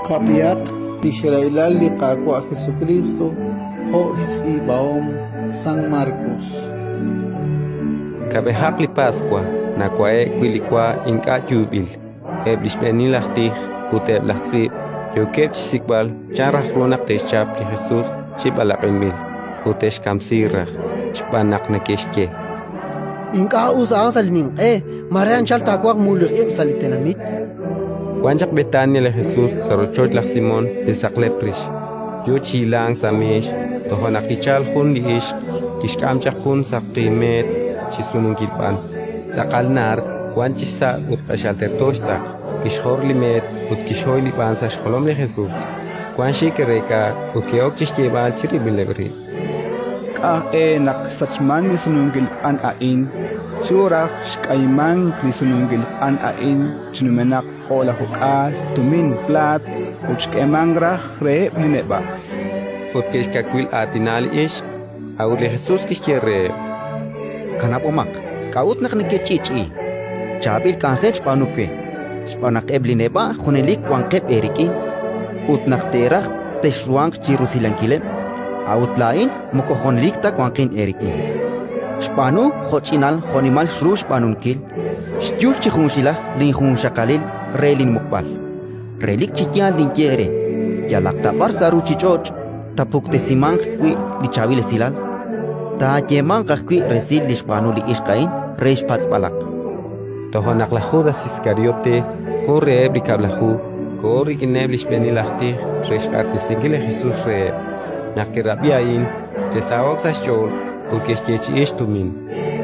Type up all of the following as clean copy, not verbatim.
Qab'ihaq li xrahilal li Qaawa' Jesukriist jo' xtz'iib'ahom San Markos. Kab'ejaq li Paswa, nawa'e'k wi' li wa ink'a' yuub'il. Eb' li xb'eenil aj tij ut eb' laj tz'iib' yookeb' chi xsik'b'al chan raj ru naq te'xchap li Jesus chi b'alaq'inb'il ut te'xkamsi raj, xb'aan naq neke'xye: Ink'a' us a'an sa' li ninq'e, mare anchal taawanq mululij ib' sa' li tenamit. Wan chaq Betania li Jesus sa' rochoch laj Simón li saqlep rix, yo chi hilank sa' meex. Toja' naq kichalk jun li ixq, kixk'am chaq jun saqi meet chi sununkil b'an, tz'aqal naard wank chi sa' ut q'axal terto xtz'aq. Kixjor li meet ut kixhoy li b'an sa' xjolom li Jesus. Wank xik ke'reek'a ut ke'ok chi xyeeb'al chirib'ileb' rib': K'a' e naq xsachmank li sununkil b'an a'in? Xru raj xk'ayimank li sununkil b'an a'in chi numenaq o'lajuk'aal tumin plaat ut xk'eemank raj reheb' li neb'a'. Ut ke'xkawil aatina li ixq. A'ut li Jesus kixye reheb': Kanab'omaq, k'a'ut naq nekech'i'ch'i'i? Chaab'il k'anjel xb'aanu we, xb'aan naq eb' li neb'a' junelik wanqeb' eerik'in, ut naq teeraj texruhanq chi rusilankileb', a'ut laa'in moko junelik ta wanqin eerik'in. Xb'aanu jo'ch'inal jo'nimal xru xb'aanunkil, xyul chi junxilaj linjunxaqalil re linmuqb'al. Relik chi yaal ninye eere: yalaq ta b'ar sa' ruuchich'och' taapuktesimanq wi' li Chaab'il Esilal, taayeemanq ajwi' resil li xb'aanu li ixq a'in re xpatz'b'alaq. Toja' naq laj Judas Iskariote, jun reheb' li Kab'laju, koho rik'ineb' li xb'eenil aj tij re xq'axtesinkil li Jesus reheb'. Naq ke'rab'i a'in, ke'saho'k sa' xch'ool ut ke'xyeechi'i xtumin.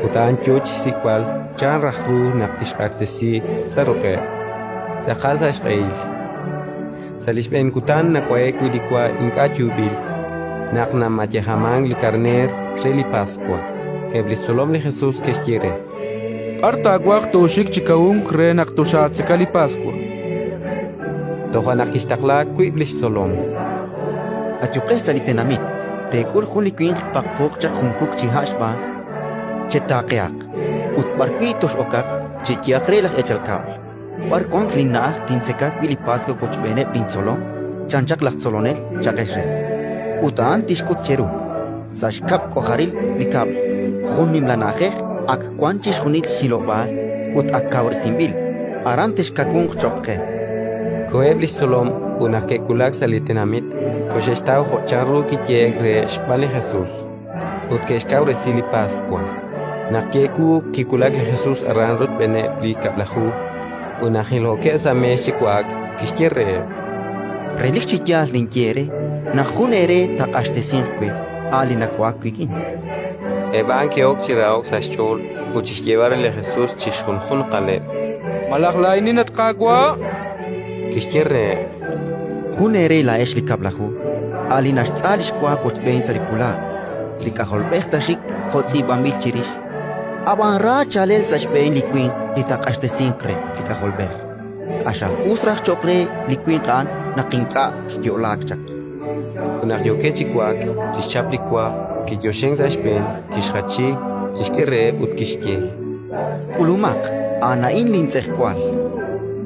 Ut a'an yo chi xsik'b'al chan raj ru naq tixq'axtesi sa' ruq'eb', tz'aqal sa' xq'ehil. Sa' li xb'een kutan nawa'e'k wi' li wa ink'a' yuub'il, naq namayejamank li karneer re li Paswa, eb' li xtzolom li Jesus ke'xye re: B'ar taawaj tooxik chi kawunk re naq toxaatzeka li Paswa? Toja' naq kixtaqla wiib' li xtzolom: Ayuqex sa' li tenamit, teek'ul jun li winq paqpooq chaq jun kuk chi ha' xb'aan. Chetaaqehaq, ut b'arwi' tox'okaq, cheyehaq re laj eechal kab'l: B'ar wank linna'aj tintzeka wi' li Paswa wochb'eeneb' lintzolom? chan chaq laj Tzolonel, cha'qex re. Ut a'an tixk'ut cheru, sa' xkab' k'ojaril li kab'l, jun nimla na'ajej ak wank chixjunil xhilob'aal ut ak kawresinb'il. Aran texkawunq cho'q qe. Koheb' li xtzolom ut naq ke'wulak sa' li tenamit, koxe'xtaw jo' chanru kiyehe'k reheb' xb'aan li Jesus, ut ke'xkawresi li Paswa. Naq ke'ewuuk, kiwulak li Jesus aran rochb'eeneb' li Kab'laju, ut naq jilookeb' sa' meex chi wa'ak, kixye reheb': Relik chi yaal ninye eere naq jun eere taaq'axtesinq we, a' li nawa'ak wik'in. Eb' a'an ke'ok chi raho'k sa' xch'ool ut chi xyeeb'al re li Jesus chi xjunjunqaleb': Malaj laa'inin, at Qaawa'? Kixye reheb': Jun eere laa'ex li Kab'laju, a' li naxtz'a li xwa wochb'een sa' li pulaat. Li K'ajolb'ej taaxik jo' tz'iib'anb'il chirix, ab'an ra chaalel sa' xb'een li winq li taaq'axtesinq re li K'ajolb'ej. Q'axal us raj cho'q re li winq a'an naq ink'a' xyo'laak chaq. Ut naq yookeb' chi wa'ak, kixchap li wa, kiyoxink sa' xb'een, kixjachi, kixk'e reheb' ut kixye: K'ulumaq, a'an a'in lintz'ejwal.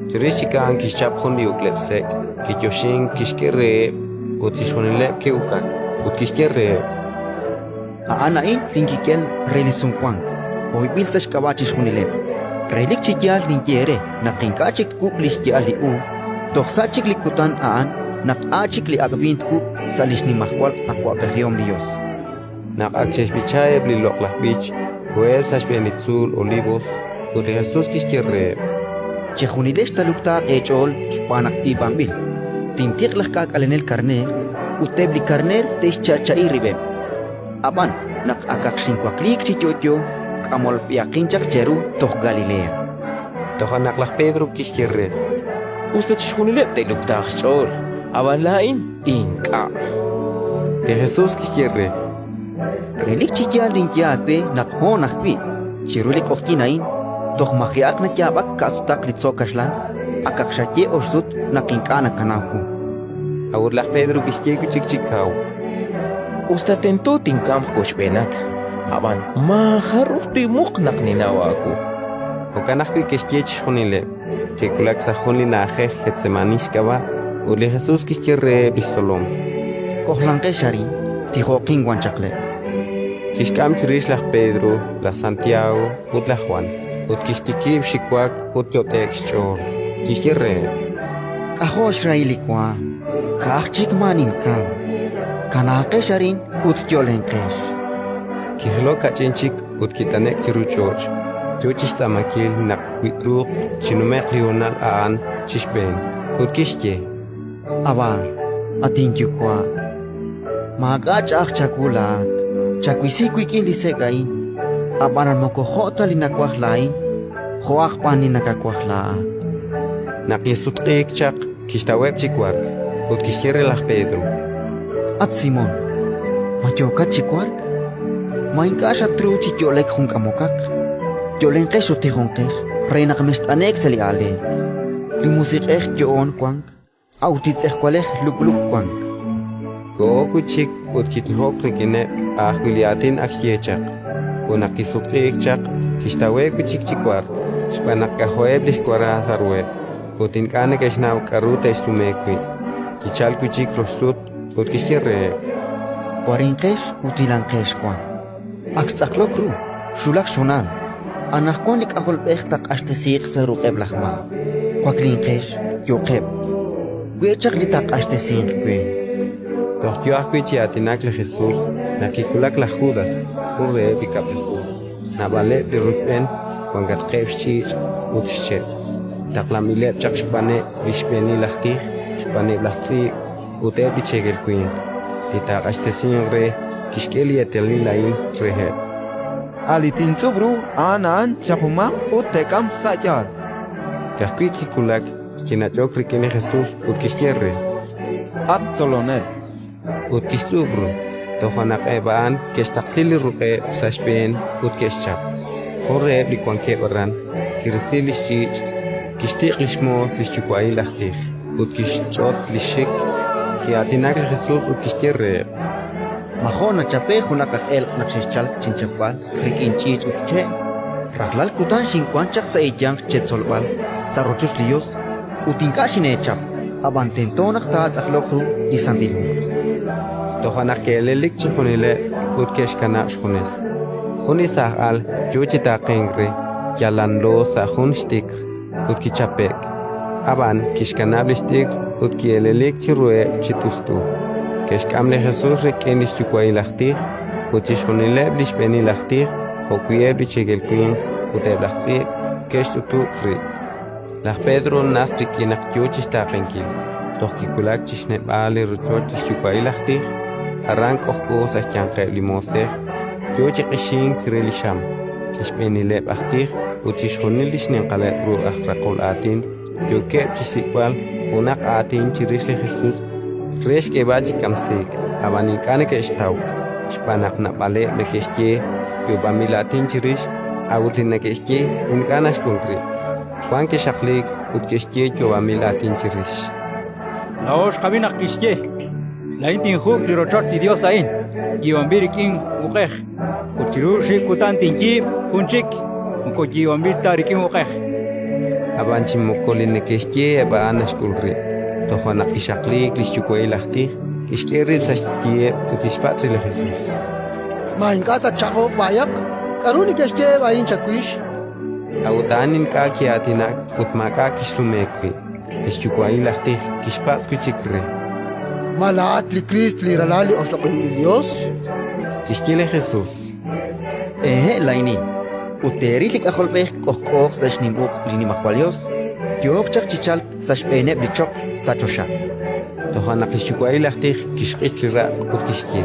Chirix chik a'an kixchap jun li uk'leb' sek', kiyoxink, kixk'e reheb' ut chixjunileb' ke'uk'ak. Ut kixye reheb': A'an a'in linkik'el re li Sumwank, hoyb'il sa' xk'ab'a' chixjunileb'. Relik chi yaal ninye eere naq ink'a' chik twuk' li xya'al li uub' toj sa' chik li kutan a'an naq a' chik li ak' b'iin twuk' sa' li xnimajwal awab'ejihom li Yos. Naq ak xe'xb'icha eb' li loq'laj b'ich, koheb' sa' xb'een li tzuul Olivos, ut li Jesus kixye reheb': Chejunilex taaluktaaq eech'ool xb'aan naq tz'iib'anb'il: Tintiq' laj k'aak'alenel karneer, ut eb' li karneer te'xcha'cha'i rib'eb'. Ab'an naq akaq xinwakliik chi yo'yo, k'amolb'ehaqin chaq cheru toj Galilea. Toja' naq laj Pedro kixye re: Us ta chixjunileb' te'luktaaq xch'ool, ab'an laa'in ink'a'. Li Jesus kixye re: Relik chi yaal ninye aawe naq hoon ajwi', chiru li q'oqyink a'in, toj maji'aq nayaab'ak ka'sutaq li tzo' kaxlan, akaq xaye ox sut naq ink'a' nakanaw wu. A'ut laj Pedro kixye wi' chik chi kaw: Us ta tento tinkamq wochb'eenat, ab'an maajaruj tinmuq naq ninnaw aawu. Jo'kan ajwi' ke'xye chixjunileb'. Ke'wulak sa' jun li na'ajej Getsemani xk'ab'a', Ut li Jesus kixye reheb' li xtzolom: K'ojlanqex arin, tijo'qin wan chaq le'. Kixk'am chirix laj Pedro, laj Santiago ut laj Jwan, ut kixtikib' xiwak ut yot'e'k xch'ool. Kixye reheb': K'ajo' xrahil li waanm, ka'aj chik maa ninkamk. Kanaaqex arin ut yo'lenqex. Kijilok kach'in chik ut kit'ane'k chiru ch'och', yo chi xtz'aamankil naq wi truuq chinume'q li honal a'an chi xb'een, ut kixye: Abba, at inYuwa', maak'a' ch'a'aj chawu laa'at. Chawisi wik'in li sek' a'in, ab'anan moko jo' ta li nawaj laa'in, jo'aq b'an li nakawaj laa'at. Naq kisutq'iik chaq, kixtaweb' chi wark, ut kixye re laj Pedro: At Simón, ma yookat chi wark? Ma ink'a' xatruuk chi yo'lek jun k'amokaq? Yo'lenqex ut tijonqex re naq mext'ane'k sa' li aaleek. Li musiq'ej yo'oon wank, a'ut li tz'ejwalej lub'lub' wank. Koho wi' chik ut kitijok rik'ineb' a' ajwi' li aatin ak xye chaq. Ut naq kisutq'iik chaq, kixtaweb' wi' chik chi wark, xb'aan naq k'ajo'eb' li xwara sa' ruheb', ut ink'a' neke'xnaw k'aru te'xsume wi'. Kichalk wi' chik rox sut ut kixye reheb': Warinqex ut hilanqex wan. Ak xtz'aqlok ru, xwulak xhonal. Anaqwan li K'ajolb'ej taaq'axtesiiq sa' ruq'eb' laj maak. Waklinqex, yo'qeb'. We' chaq li taaq'axtesinq we. Toj yo ajwi' chi aatinak li Jesus naq kiwulak laj Judas, jun reheb' li Kab'laju. Naab'aleb' li rochb'een wankatqeb' xch'iich' ut xche', taqlanb'ileb' chaq xb'aaneb' li xb'eenil aj tij, xb'aaneb' laj tz'iib' ut eb' li cheekel winq. Li taaq'axtesinq re kixk'e li eetalil a'in reheb': A' li tintz'ub' ru, a'an a'an, chapomaq ut teek'am sa' yaal. Ka'ajwi' kiwulak, kinach'ok rik'in li Jesus ut kixye re: At Tzolonel! Ut kixtz'ub' ru. Toja' naq eb' a'an ke'xtaqsi li ruq'eb' sa' xb'een ut ke'xchap. Jun reheb' li wankeb' aran kirisi li xch'iich', kixtiq' li xmoos li xyuwa'il aj tij ut kixch'ot li xxik. Ki'aatinak li Jesus ut kixye reheb': Ma jo' nachape'k junaq aj elq' naq xexchalk chinchapb'al rik'in ch'iich' ut che'? Rajlal kutan xinwank chaq sa' eeyanq cheetzolb'al sa' rochoch li Yos, ut ink'a' xineechap. Ab'an tento naq taatz'aqloq ru li Santil Hu. Toja' naq ke'elelik chixjunileb' ut ke'xkanab' xjunes. Jun li saaj al yo chi taaqenk re, yal lanlo sa' jun xt'ikr, ut kichape'k. Ab'an kixkanab' li xt'ikr ut ki'elelik chiruheb' chi t'ust'u. Ke'xk'am li Jesus rik'in li xyuwa'il aj tij, ut chixjunileb' li xb'eenil aj tij jo'wi' eb' li cheekel winq ut eb' laj tz'iib' ke'xch'utub' rib'. Laj Pedro najt rik'in naq yo chi xtaaqenkil, toj kiwulak chi xneb'aal li rochoch li xyuwa'il aj tij. Aran k'ojk'o sa' xyanqeb' li moosej, yo chi q'ixink re li xam. Li xb'eenileb' aj tij ut chixjunil li xninqaleb' ru aj raqol aatin yookeb' chi xsik'b'al junaq aatin chirix li Jesus re xk'eeb'al chi kamsiik, ab'an ink'a' neke'xtaw, xb'aan naq naab'aleb' neke'xye yoob'anb'il aatin chirix, a'ut li neke'xye ink'a' naxk'ul rib'. Wank ke'xaqliik ut ke'xye yoob'anb'il aatin chirix. Laa'o xqab'i naq kixye: «Laa'in tinjuk' li rochoch li Yos a'in, yiib'anb'il rik'in uq'ej, ut chiru oxib' kutan tinyiib' jun chik moko yiib'anb'il ta rik'in uq'ej». Ab'an chi moko li neke'xye eb' a'an naxk'ul rib'. Toja' naq kixaqliik li xyuwa'il aj tij, kixk'e rib' sa' xyiheb' ut kixpatz' re li Jesus: Ma ink'a' tatchaq'oq b'ayaq? K'aru neke'xye eb' a'in chawix? A'ut a'an ink'a' ki'aatinak ut maak'a' kixsume wi'. Li xyuwa'il aj tij kixpatz' wi' chik re: Ma laa'at li Kriist, li Ralal li oxloq'inb'il Yos? Kixye li Jesus: Ehe', laa'inin. Ut teeril li K'ajolb'ej k'ojk'ooq sa' xnim uq' li Nimajwal Yos, yooq chaq chi chalk sa' xb'eeneb' li choql sa' choxa. Toja' naq li xyuwa'il aj tij kixq'ich li raq' ut kixye: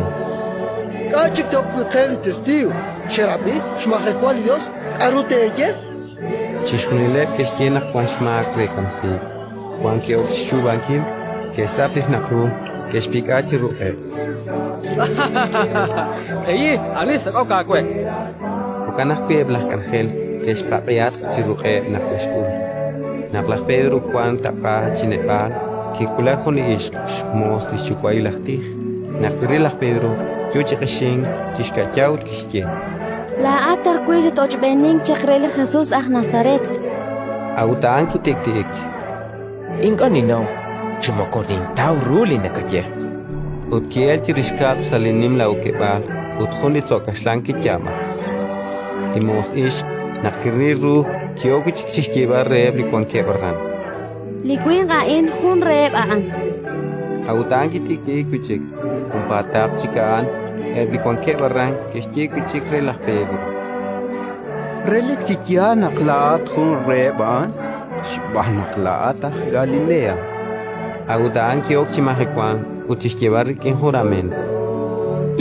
K'a' chik te'ok wi' qe li testiiw? Xerab'i, xmajewa li Yos, k'aru teeye? Chixjunileb' ke'xye naq wank xmaak re kamsiik. Wank ke'ok chi xchuub'ankil, ke'xtz'ap li xnaq' ru, ke'xpik'a chi ruq'eb'. Eyi, ani xsak'ok aawe? Jo'kan ajwi' eb' laj k'anjel ke'xpaq'ihatq chi ruq'eb' naq ke'xk'ul. Naq laj Pedro wank taq'a chi neb'aal, kiwulak jun li ixq, xmoos li xyuwa'il aj tij. Naq kiril laj Pedro, yo chi q'ixink, kixka'ya ut kixye: Laa'at ajwi' xat-ochb'eenink chaq re li Jesus aj Nazaret. A'ut a'an kitik'ti'ik: Ink'a' ninnaw chi moko nintaw ru li nakaye. Ut ki'elk chirix kab'l sa' li nimla okeb'aal, ut jun li tzo' kaxlan kiyaab'ak. Li moos ixq, naq kiril ru, ki'ok wi' chik chi xyeeb'al reheb' li wankeb' aran: Li winq a'in jun reheb' a'an. A'ut a'an kitik'ti'ik wi' chik. Junpaataq chik a'an, eb' li wankeb' aran ke'xye wi' chik re laj Pedro: Relik chi yaal naq laa'at jun reheb' a'an, xb'aan naq laa'at aj Galilea. A'ut a'an ki'ok chi majewank ut chi xyeeb'al rik'in jurament: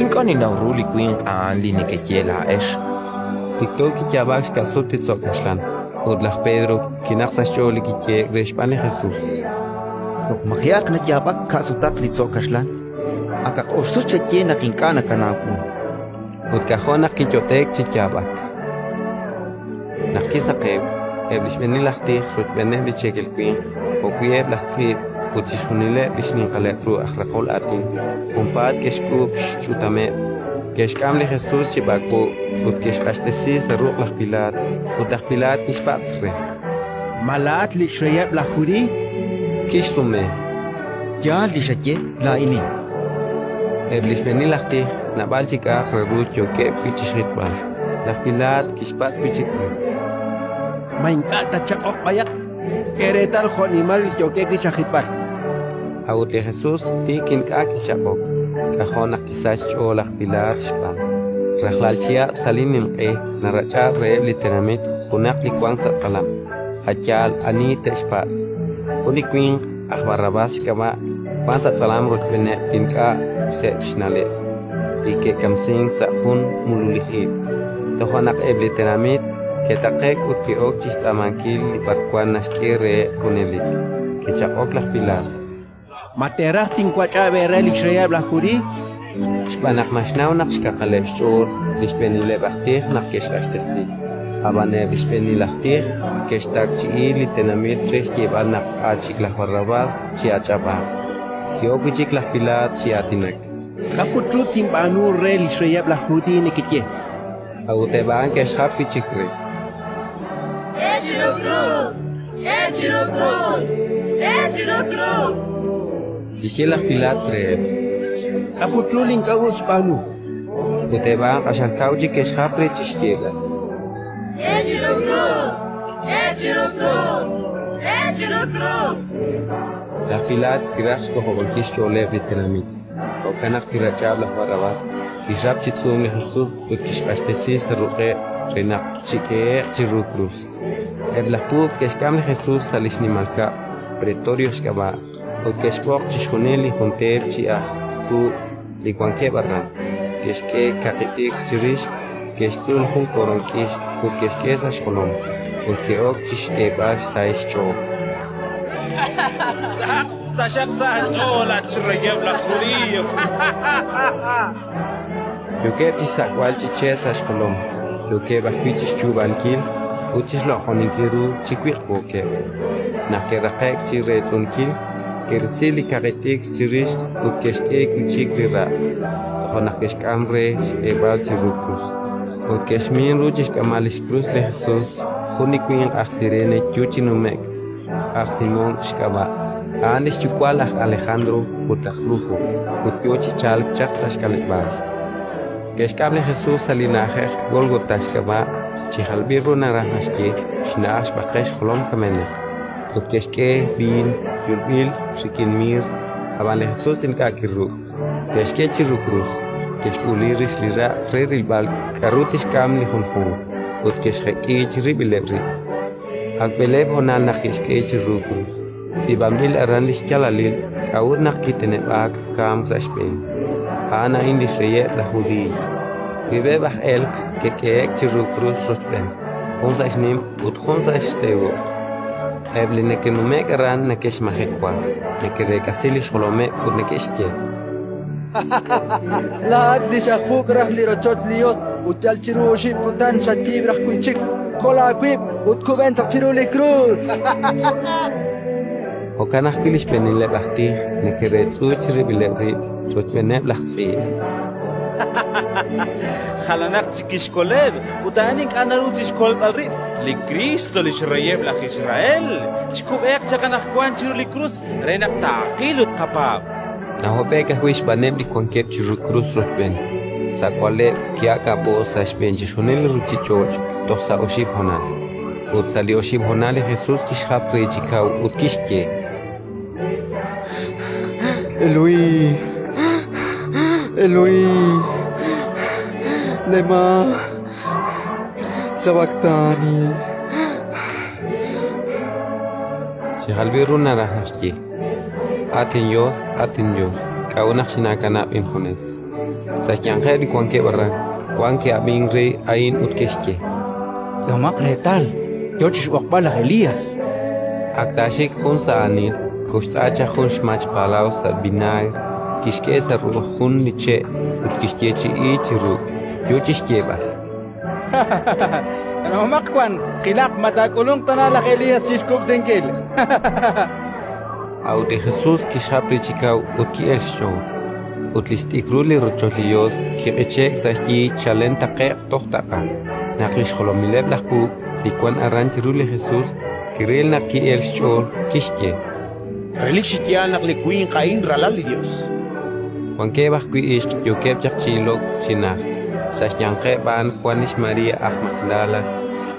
Ink'a' ninnaw ru li winq a'an li nekeye laa'ex. Tikto kiyaab'ak xka'sut li tzo' kaxlan, ut laj Pedro kinaqk sa' xch'ool li kiyehe'k re xb'aan li Jesus: Toj maji'aq nayaab'ak ka'sutaq li tzo' kaxlan, akaq ox sut xaye naq ink'a' nakanaw wu. Ut k'ajo' naq kiyot'e'k chi yaab'ak. Naq kisaqewk, eb' li xb'eenil aj tij rochb'eeneb' li cheekel winq jo'wi' eb' laj tz'iib' ut chixjunileb' li xninqaleb' ru aj raqol aatin, junpaat ke'xk'uub' xch'utameb', ke'xk'am li Jesus chi b'ak'b'o ut ke'xq'axtesi sa' ruq' laj Pilaat. Ut laj Pilaat kixpatz' re: Ma laa'at li xreyeb' laj Judiiy? Kixsume: Yaal li xaye, laa'inin. Eb' li xb'eenil aj tij naab'al chi k'a'aq re ru yookeb' wi' chi xjitb'al. Laj Pilaat kixpatz' wi' chik re: Ma ink'a' tatchaq'oq b'ayaq? K'e reetal jo'nimal li yookeb' wi' chajitb'al. A'ut li Jesus tik ink'a' kichaq'ok, k'ajo' naq kisachk xch'ool laj Pilaat xb'aan. Rajlal chihab' sa' li ninq'e narach'ab' reheb' li tenamit junaq li wank sa' tz'alam, a' yaal ani te'xpatz'. Jun li winq, aj Barrabás xk'ab'a', wank sa' tz'alam rochb'eeneb' li ink'a' useb' xna'leb', li ke'kamsink sa' jun mululij ib'. Toja' naq eb' li tenamit ke'taqe'k ut ke'ok chi xtz'aamankil li b'arwan naxk'e reheb' junelik. Kichaq'ok laj Pilaat: Ma teeraj tinwach'ab' eere li xreyeb' laj Judiiy? Xb'aan naq naxnaw naq xkaqaleb' xch'ool li xb'eenileb' aj tij naq ke'xq'axtesi. Ab'an eb' li xb'eenil aj tij ke'xtakchi'i li tenamit re xyeeb'al naq a' chik laj Barrabás chi'ach'ab'aaq. Ki'ok wi' chik laj Pilaat chi aatinak: K'a' put ru tinb'aanu re li xreyeb' laj Judiiy nekeye? A'ut eb' a'an ke'xjap wi' chik re: K'e chiru krus! K'e chiru krus! K'e chiru krus! Kixye laj Pilaat reheb': K'a' put ru li ink'a' us xb'aanu? Ut eb' a'an q'axal kaw chik ke'xjap re chi xyeeb'al: K'e chiru krus! K'e chiru krus! K'e chiru krus! Laj Pilaat kiraj xk'ojob'ankil xch'ooleb' li tenamit, jo'kan naq kirach'ab' laj Barrabás, kixrap chi tz'uum li Jesus ut kixq'axtesi sa' ruq'eb' re naq chik'ehe'q chiru krus. Eb' laj puub' ke'xk'am li Jesus sa' li xnimal kab'l, Pretorio xk'ab'a', ut ke'xb'oq chixjunil li jun teep chi aj puub' li wankeb' aran. Ke'xk'e kaqi t'ikr chirix, ke'xtz'ul jun koroon k'ix ut ke'xk'e sa' xjolom, ut ke'ok chi xk'eeb'al xsahil xch'ool. Sahaq taxaq sa' aach'ool, at xreyeb' laj Judiiy! Yookeb' chi xsak'b'al chi che' sa' xjolom, yookeb' ajwi' chi xchuub'ankil ut chi xloq'oninkil ru chi wiq'wookeb'. Naq ke'raqe'k chi reetz'unkil, ke'risi li kaqi t'ikr chirix ut ke'xk'e wi' chik li ra', toja' naq ke'xk'am re xk'eeb'al chiru krus. Ut ke'xmin ru chi xk'amb'al li xkrus li Jesus jun li winq aj Sirene yo chi nume'k, aj Simón xk'ab'a', a'an li xyuwa' laj Alejandro ut laj Rufo, ut yo chi chalk chaq sa' xk'aleb'aal. Ke'xk'am li Jesus sa' li na'ajej Gólgota xk'ab'a', chi jalb'il ru naraj naxye xna'aj xb'aqel xjolom kamenaq. Ut ke'xk'e b'iin yulb'il rik'in miir, ab'an li Jesus ink'a' kiruk'. Ke'xk'e chiru krus, ke'xb'uuli rix li ra' re rilb'al k'aru tixk'am li junjunq, ut ke'xjek'i chirib'ileb' rib'. Ak b'eleeb' honal naq ke'xk'e chiru krus. Tz'iib'anb'il aran li xyaalalil k'a'ut naq kiteneb'aak kamk sa' xb'een: A'an a'in li xreyeb' laj Judiiy. Wiib'eb' aj elq' ke'k'ehe'k chiru krus rochb'een, jun sa' xnim ut jun sa' xtz'e uq'. Eb' li neke'nume'k aran neke'xmajewa, neke'reek'asi li xjolomeb' ut neke'xye: Laa'at li xajuk' raj li rochoch li Yos ut yal chiru oxib' kutan xayiib' raj wi' chik, kol aawib' ut kub'en chaq chiru li krus! Jo'kan ajwi' li xb'eenileb' aj tij neke'reetz'u chirib'ileb' rib' rochb'eeneb' laj tz'iib'. Jalanaq chik kixkoleb', ut a'an ink'a' naru chi xkolb'al rib'. Li Kristo, li xreyeb' laj Israel, chikub'eeq chaq anaqwan chiru li krus re naq taaqil ut tqapaab'. Nahob'e'k ajwi' xb'aaneb' li wankeb' chiru krus rochb'een. Sa' wa'leb' ki'aak'ab'o'k sa' xb'een chixjunil li ruuchich'och' toj sa' oxib' honal. Ut sa' li oxib' honal li Jesus kixjap re chi kaw ut kixye: Eloí, Eloí, lema sabactani. Chi jalb'il ru naraj naxye: At inYos, at inYos, k'a'ut naq xinaakanab' injunes? Sa' xyanqeb' li wankeb' aran, wank ke'ab'ink re a'in ut ke'xye: K'ehomaq reetal, yo chi xb'oqb'al laj Elías. Ak taaxik jun sa' aanil, koxtz'a chaq jun xmach palaw sa' vinaagr, kixk'e sa' ru'uj jun li che' ut kixyeechi'i chiru, yo chi xyeeb'al: Kanab'omaq wan, qilaq ma taak'ulunq tana laj Elías chi xkub'sinkil. A'ut li Jesus kixjap re chi kaw ut ki'elk xch'ool. Ut li xt'ikrul li rochoch li Yos kiq'iche'k sa' xyi chalen taqe'q toj taq'a. Naq li xjolomileb' laj puub' li wank aran chiru li Jesus kiril naq ki'elk xch'ool, kixye: Relik chi yaal naq li winq a'in Ralal li Yos. Wankeb' ajwi' ixq yookeb' chaq chi ilok chi najt. Sa' xyanqeb' a'an wank lix María aj Magdala,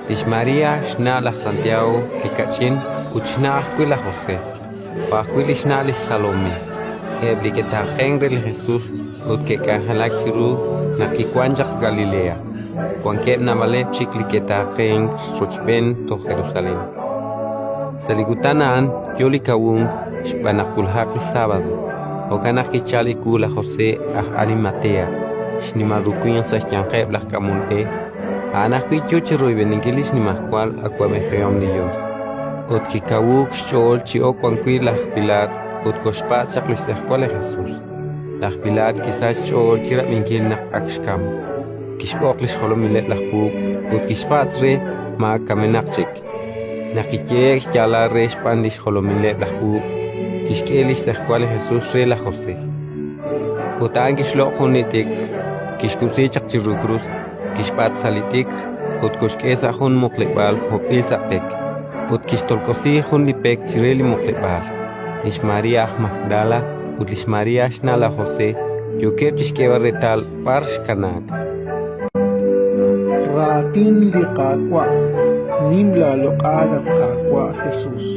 lix María xna' laj Santiago li kach'in ut xna' ajwi' laj José, jo' ajwi' li xna' lix Salomé. Eb' li ke'taaqenk re li Jesus ut ke'k'anjelak chiru naq kiwank chaq Galilea. Wankeb' naab'aleb' chik li ke'taaqenk rochb'een toj Jerusalén. Sa' li kutan a'an yo li kawunk xb'aan naq wulajaq li sábado. Jo'kan naq kichalk ewu laj José aj Arimatea, xnimal ru winq sa' xyanqeb' laj k'amol b'e. A'an ajwi' yo chi royb'eninkil li xnimajwal awab'ejihom li Yos. Ut kikawuuk xch'ool chi ok wan wi' laj Pilaat ut koxpatz' chaq li xtz'ejwal li Jesus. Laj Pilaat kisachk xch'ool chi rab'inkil naq ak xkamk. Kixb'oq li xjolomileb' laj puub' ut kixpatz' re ma ak kamenaq chik. Naq kiyehe'k xyaalal re xb'aan li xjolomileb' laj puub', kixk'e li xtz'ejwal li Jesus re laj José. Ut a'an kixloq' jun li t'ikr, kixkub'si chaq chiru krus, kixb'at sa' li t'ikr ut koxk'e sa' jun muqleb'aal hopb'il sa' pek, ut kixtolk'osi jun li pek chire li muqleb'aal. Lix María aj Magdala ut lix María xna' laj José yookeb' chi xk'eeb'al reetal b'ar xkanaak. Raatin li Qaawa'. Nim laaloq'al, at Qaawa' Jesus.